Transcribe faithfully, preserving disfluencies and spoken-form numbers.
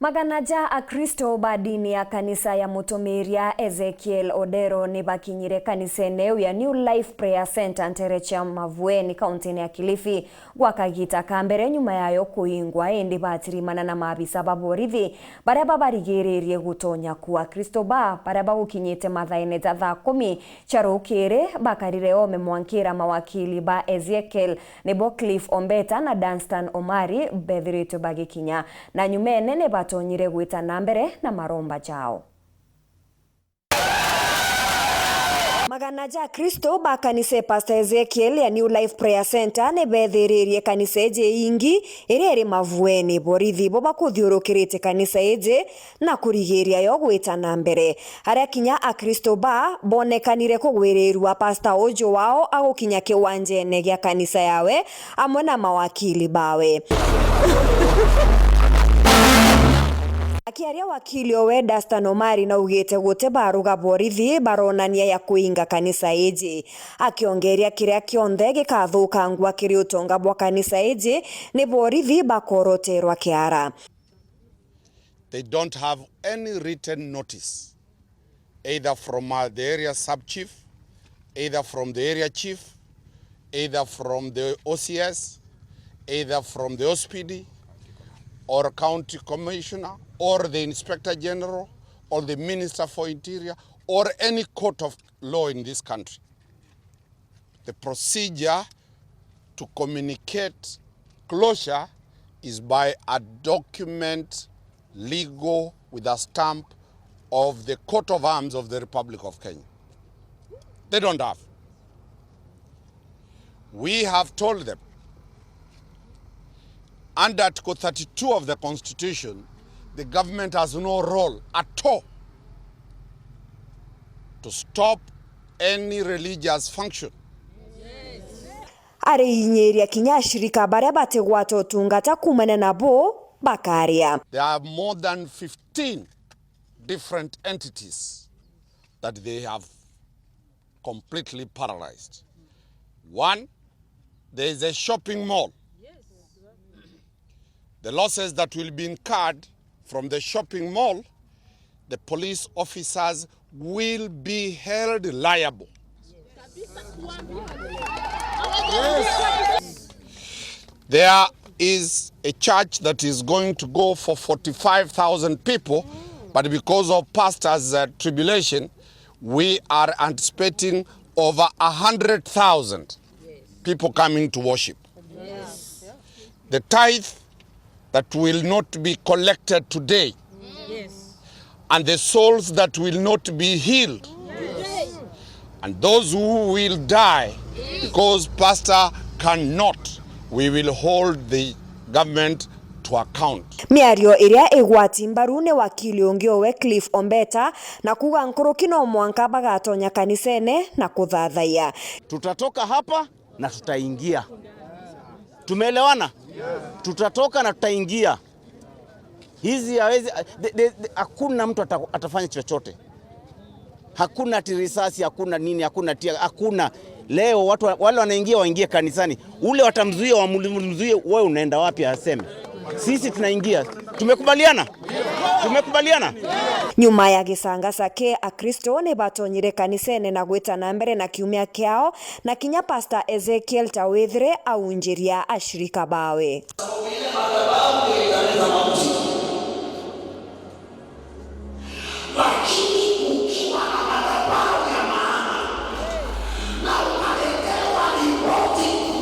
Magana ja Akristo ba dini ya kanisa ya mutumiria Ezekiel Odero ni bakinyire kanisene iu ya New Life Prayer Centre nteere cia Mavueni, kauntiine ya Kilifi, gwa kagita ka mbere nyuma yayo kuingwa, indi batirimana na maabisa ba borithi baria babarigiririe gutonya ku. Akristo ba baria bagukinyite mathaene ja thaa kumi cia rukiri bakarire oome mwankira mawakili ba Ezekiel, nibo Cliff Ombeta na Dunstan Omari, bethiritwe bagikinya, na nyumene ni batonyire gwita na mbere na maromba jao. Magana ja Akristo ba kanisa e Pastor Ezekiel ya New Life Prayer Centre ni beethiririe kanisa iji ingi iria iri Mavueni. Borithi bo bakuthiurukirite kanisa iji na kurigiria yo gwita na mbere. Aria kinya Akristo ba bonekanire kugwirirua, pasta uju wao agukinya kiwanjene gia kanisa yawe amwe na mawakili bawe. Akiaria wakili owe, Dunstan Omari naugite guti baruga borithi baronania ya kuinga kanisa iji, akiongeria kiria kionthe gikathukangwa kiri utonga bwa kanisa iji ni borithi bakoroterwa kiara. They don't have any written notice, either from, uh, the area sub chief, either from the area chief, either from the O C S, either from the O S P D, or county commissioner, or the inspector general, or the minister for interior, or any court of law in this country. The procedure to communicate closure is by a document legal with a stamp of the coat of arms of the Republic of Kenya. They don't have. We have told them, under Article thirty-two of the Constitution, the government has no role at all to stop any religious function. Ariinyiria kinya ashirika baria batigwata utungata kuumania nabo bakaria. There are more than fifteen different entities that they have completely paralyzed. One, there is a shopping mall. The losses that will be incurred from the shopping mall, the police officers will be held liable. There is a church that is going to go for forty-five thousand people, but because of pastor's, uh, tribulation, we are anticipating over a hundred thousand people coming to worship. The tithe that will not be collected today, and the souls that will not be healed, and those who will die because pastor cannot, we will hold the government to account. Miario iria igwati mbaru ni wakili ungi owe Cliff Ombeta, na kuuga nkuruki no mwanka bagatonya kanisene na kuthathaiya. Tutatoka hapa na tutaingia. Tumeelewana? Tutatoka na tutaingia. Hizi hawezi, the, the, the, hakuna mtu ata-, atafanya chochote. Hakuna ati risasi, hakuna nini, hakuna tia, hakuna. Leo watu wa-, wale wanaingia waingie kanisani. Ule watamzuia, wamzuie, wewe unaenda wapi aseme? Sisi tunaingia. Tumekubaliana? Tumekubaliana? Nyuma ya gisangasa ki, Akristo ni batonyire kanisene na gwita na mbere na kiumia kiao, na kinya Pastor Ezekiel ta withire aunjiria ashirika bawe.